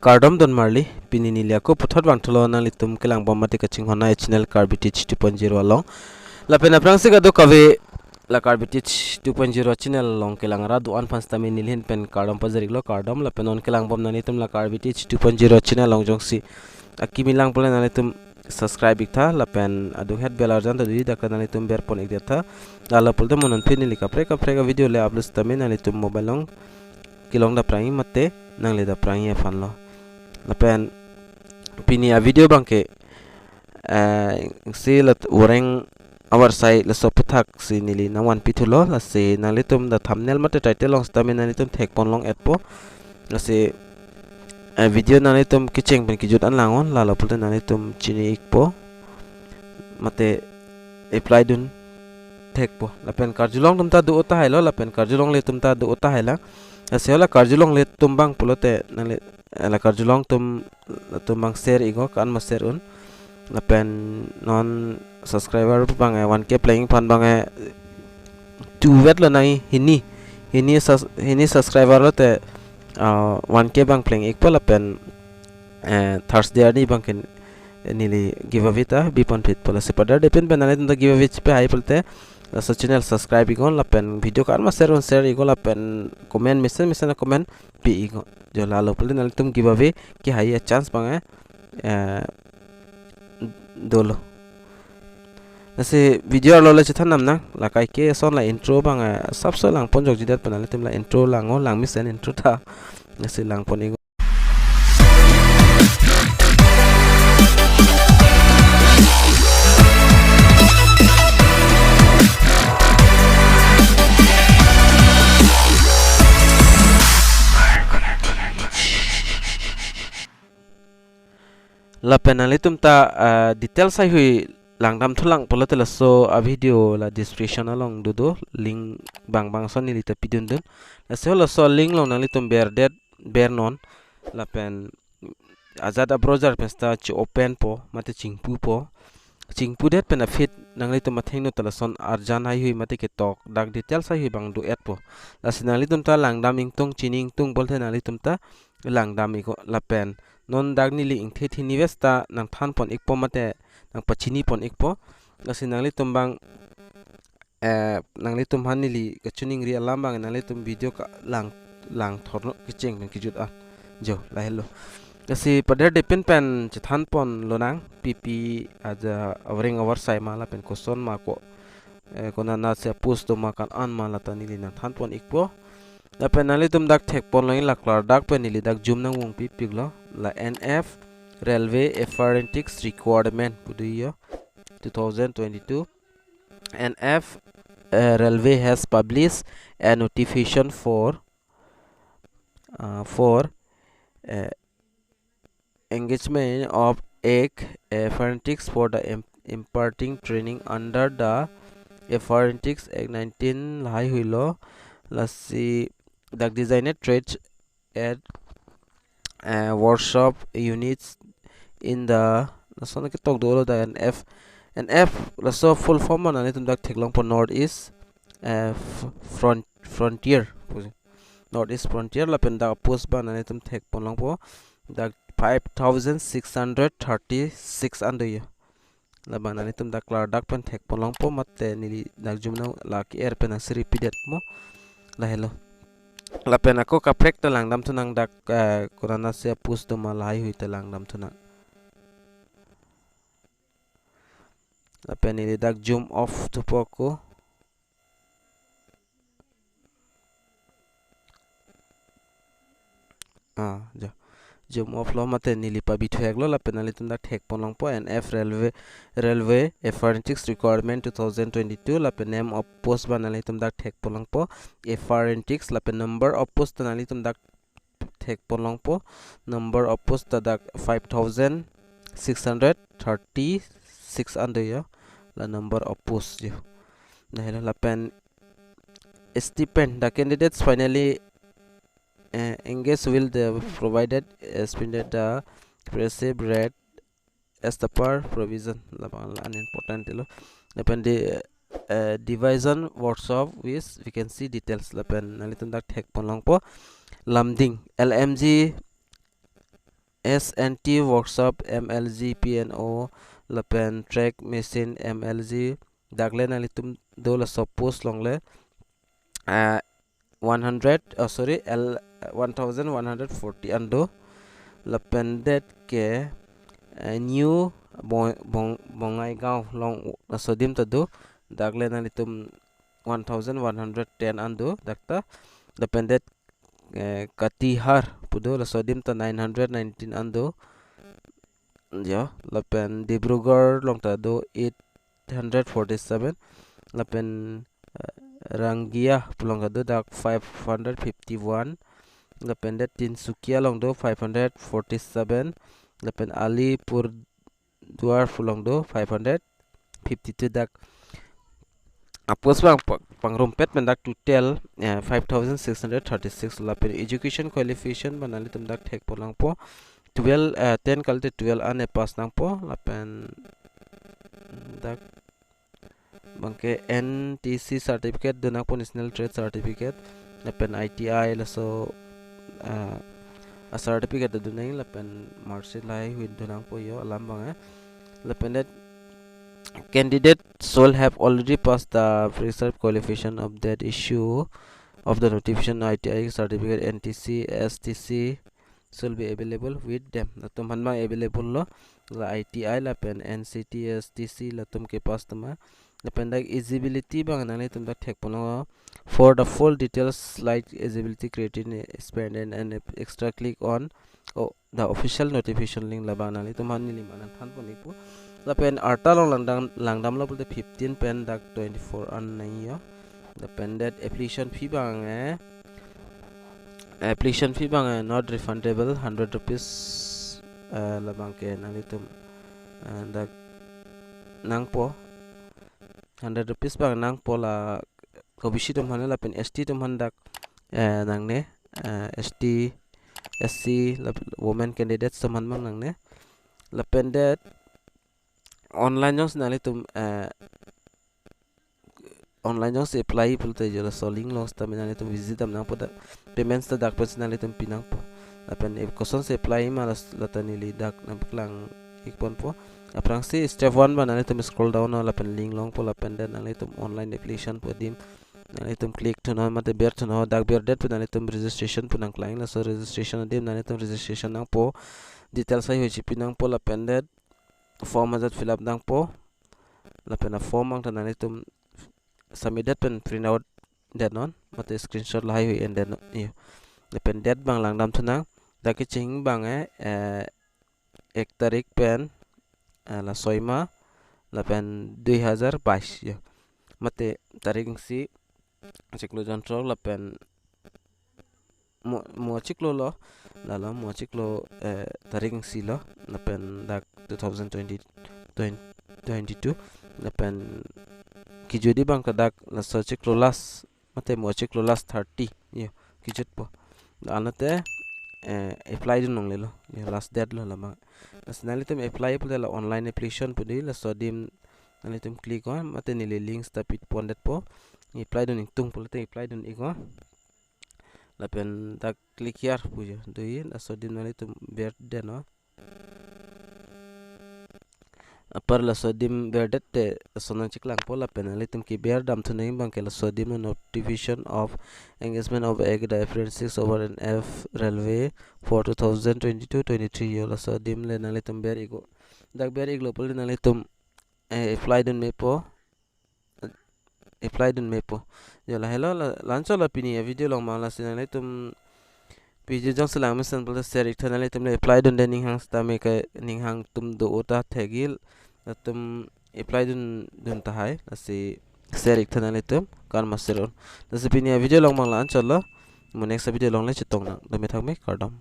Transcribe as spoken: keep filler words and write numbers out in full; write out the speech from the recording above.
Kardom don marli, pini neli ako puthot vangthulo nanglitum kelangbom mate kachinghon a-channel Karbi Teach two point zero along. Lapen aphrangsi kadokave la Karbi Teach two point zero channel along kelang ra do-an aphan sitame neli ahin pen kardom pajir-iklo, kardom. Lapen non kelangbom nanglitum la Karbi Teach two point zero channel along jongsi akimi lang pule nanglitum subscribe iktha, lapen adung het bell arjan ta dui dak nanglitum berpon-ik detha. Lalo pulote mo non pini neli kaprek kaprek a-video le upload sitame nanglitum mobile along kelong dapprang-i mate nangle dapprang-i aphanlo. Lapen pini a-video abangke, eh, si lat Wareng Avarsai laso aputhak si neli nangvanpi thulo, lasi nanglitum dak thumbnail mate title along sitame nanglitum thekpon long-etpo. Lasi, eh, video nanglitum kecheng pen kejut an lang-on, lalo pulote nanglitum chini-ikpo mate apply dun thekpo. Lapen karjulong atum ta do-o tahai lo, lapen karjulongle atum ta do-o tahai lang. Lasi hala karjulongle atum abang pulote nangle, eh, la karjulong atum, atum abang share-iknon, ko-an ma share un. Lapen non subscriber abang, eh, one K pleng aphan abang, eh, tu vet lo nai hini, hini sus-, hini subscriber lote, ah, one K abang pleng-ikpo lapen, eh, Thursday arni abangke neli giveaway ta bipon phitpo. Lasi padar depin pen nanglitum ta giveaway chepahai pulote laso channel subscribe-iknon lapen video ko-an ma share un share-iknon lapen comment mesen mesen comment pi-iknon. Jo lalo pulote nanglitum giveaway kehai a-chance abang, eh, eh, dolo. Lasi video arlo le chethan nam nang, la kaike ason la intro abang, eh, sapso langpon jokjedet pen nanglitum la intro lang-o, lang mesen intro ta. Lasi langpon-iknon. Lapen nanglitum ta, ah, details haihui langdam thulang pulote laso a-video la description along dodo, link bang bang ason neli ta pidundun. Laso laso link along nanglitum berdet bernon lapen ajat a-browser pen sita che-open-po mate chingpupo. Chingpudet pen aphi nanglitum athengno ta lason arjan haihui mate ketok dak details haihui abang do-etpo. Lasi nanglitum ta langdam ingtung, chini ingtung pulote nanglitum ta langdam-iknon lapen non dak neli ingthe thini ves ta nangthanpon-ikpo mate nangpachinipon-ikpo. Lasi nanglitum abang, eh, nanglitum aphan neli kachiningri alam abang nanglitum video ka lang, langthornon kecheng pen kejut an. Jo, lahelo. Lasi padar depin pen chethanpon lonang, pi pi aja Wareng Avarsai ma lapen koson ma ko, eh, konatsi a-post doma ko-an ma lata neli nangthanpon-ikpo. Lapen nanglitum dak thekpon long-ik, la klardak pen neli dak zoom nangvungpipiklo. La N F Railway Apprentice Requirement pu do yo, two thousand twenty-two. N F, uh, Railway has published a notification for, uh, for, uh, engagement of Act, uh, apprentice for the im-, imparting training under the Apprentice Act nineteen lahaihui lo. Lasi dak designated trades at, uh, workshop units in the, lason ketok dolo dak N F, N F laso full form ma nanglitum dak theklongpo, North East, uh, f-, front, frontier. North East Frontier lapen dak post abang nanglitum thekpon longpo, dak five thousand six hundred thirty-six an do yo. Labang nanglitum dak klardak pen thekpon longpo mate neli dak zoom nang lake-er pen nangsi repeated mo. Lahelo. Lapen ako kaprek ta langdam thunang dak, eh, konatsi a-post doma lahaihui ta langdam thunang. Lapen neli dak zoom off thupo ako. Ah, jo. Zoom off lo mate neli pabithek lo lapen nanglitum dak thekpon longpo, N F Railway, Railway Apprentice Requirement two thousand twenty-two lapen name of post abang nanglitum dak thekpon longpo, Apprentice lapen number of post nanglitum dak thekpon longpo, number of post ta dak five thousand six hundred thirty-six an do yo, la number of post yo. Lahelo lapen stipend, the candidates finally, eh, engaged will the provided, eh, stipend the prescribed rate as the per provision. Labang la unimportant lo. Lapen the, eh, division workshop with vacancy details lapen nanglitum dak thekpon longpo. Lumding, L M G S and T workshop M L G P N O lapen track machine M L G, dak le nanglitum do laso post along le, ah, one hundred, oh, sorry, L, one thousand one hundred forty an do. Lapen det ke, eh, New Bo-, Bong-, Bongaigaon along laso adim ta do. Dak le nanglitum one thousand one hundred ten an do dak ta. Lapen det, eh, Katihar pu do, laso adim ta nine hundred nineteen an do. Yo, lapen Dibrugarh along ta do eight hundred forty-seven. Lapen, eh, Rangia pu along ta do dak five hundred fifty-one. Lapen det Tinsukia along do five hundred forty-seven. Lapen Alipurduar pu along do five hundred fifty-two dak. A post abang pa-, pangrumpet pen dak total, eh, five thousand six hundred thirty-six. Lapen education qualification abang nanglitum dak thekpo nangpo. Twelve, eh, ten kalite twelve an e pass nangpo. Lapen dak abangke N T C certificate do nangpo, National Trade Certificate. Lapen I T I laso, ah, a certificate do nang, lapen marksheet lahaihui do nangpo yo alam abang, eh. Lapen det candidate shall have already passed the prescribed qualification of that issue of the notification, I T I certificate, N T C, S T C shall be available with them. Latum aphan abang available lo, la I T I lapen N C T, S T C latum ke pass atum. Lapen dak eligibility abang nanglitum dak thekpo nangpo. For the full details like eligibility criteria, expand and, and extra, click on, oh, the official notification link, labang nanglitum aphan neli manan thanpon ikpo. Lapen arta along langdam, langdamlo pulote fifteen pen dak twenty-four an nangji yo. Lapen det application fee abang, eh, application fee abang, eh, not refundable, hundred rupees, eh, labang ke nanglitum, eh, dak nangpo. Hundred rupees abang nangpo la O B C atum aphan lapen S T atum aphan dak, eh, nangne, eh, S T, S C, lap-, women candidates atum aphan abang nangne. Lapen det online jongsi nanglitum, eh, online jongsi apply pulote jo laso link along sitame nanglitum visit dam nangpo, dak payments ta dak pensi nanglitum pi nangpo. Lapen e kosonsi apply ma las-, lata neli dak nangpaklang ikponpo. Aphrangsi step one abang nanglitum scroll down non lapen link longpo, lapen det nanglitum online application pu adim nanglitum click thunon mate ber thunon, dak berdet pu nanglitum registration pu nangklang, laso registration adim nanglitum registration nangpo, details haihui chipi nangpo, lapen det form ajat fill up nangpo. Lapen a form abang ta nanglitum submit det pen print out det non mate screenshot lahaihui en det non. Iyo. Lapen det abang langdam thunang. Dak kecheng abang, eh, eh, ek tarik pen, eh, la soi ma, lapen dui hazar bais yo. Mate tarik isi chiklo jonthrok lapen mo, mo chiklo lo, lalo mo chiklo, eh, tarik isi lo, lapen dak two thousand twenty, twenty, twenty-two, lapen kejut abang ke dak laso chiklo last, mate mo chiklo last thirty, yo, kejutpo. Anate, eh, apply dun longlelo, yo, last date lo labang. Lasi nanglitum apply pulote la online application pu dei, laso adim nanglitum click on, mate neli links ta pipondetpo. Apply dun ingtung pulote apply dun iknon. Lapen dak click here pu jo, dei, laso adim nanglitum berdet non. Apar laso adim berdet te laso nangchiklangpo, lapen nanglitum keber dam thunang abang ke laso adim notification of engagement of Act the Apprentice over an F Railway for two thousand twenty-two twenty-three yo, laso adim le nanglitum ber iknon. Dak ber iklo pulote nanglitum, eh, apply dun mepo. Apply dun mepo. Jo lahelo la, la-anchot lo pini avideo along abang, lasi nanglitum video jongsi lang mesen pulote share iktha, nanglitum le apply dunde ning hang sitame ke ning hang atum do-o ta thekji, latum apply dun, dun tahai, lasi share iktha nanglitum, karma share on. Lasi pini avideo along abang la-anchot lo, mo next video along le chetong nang, dome thakme, kardom.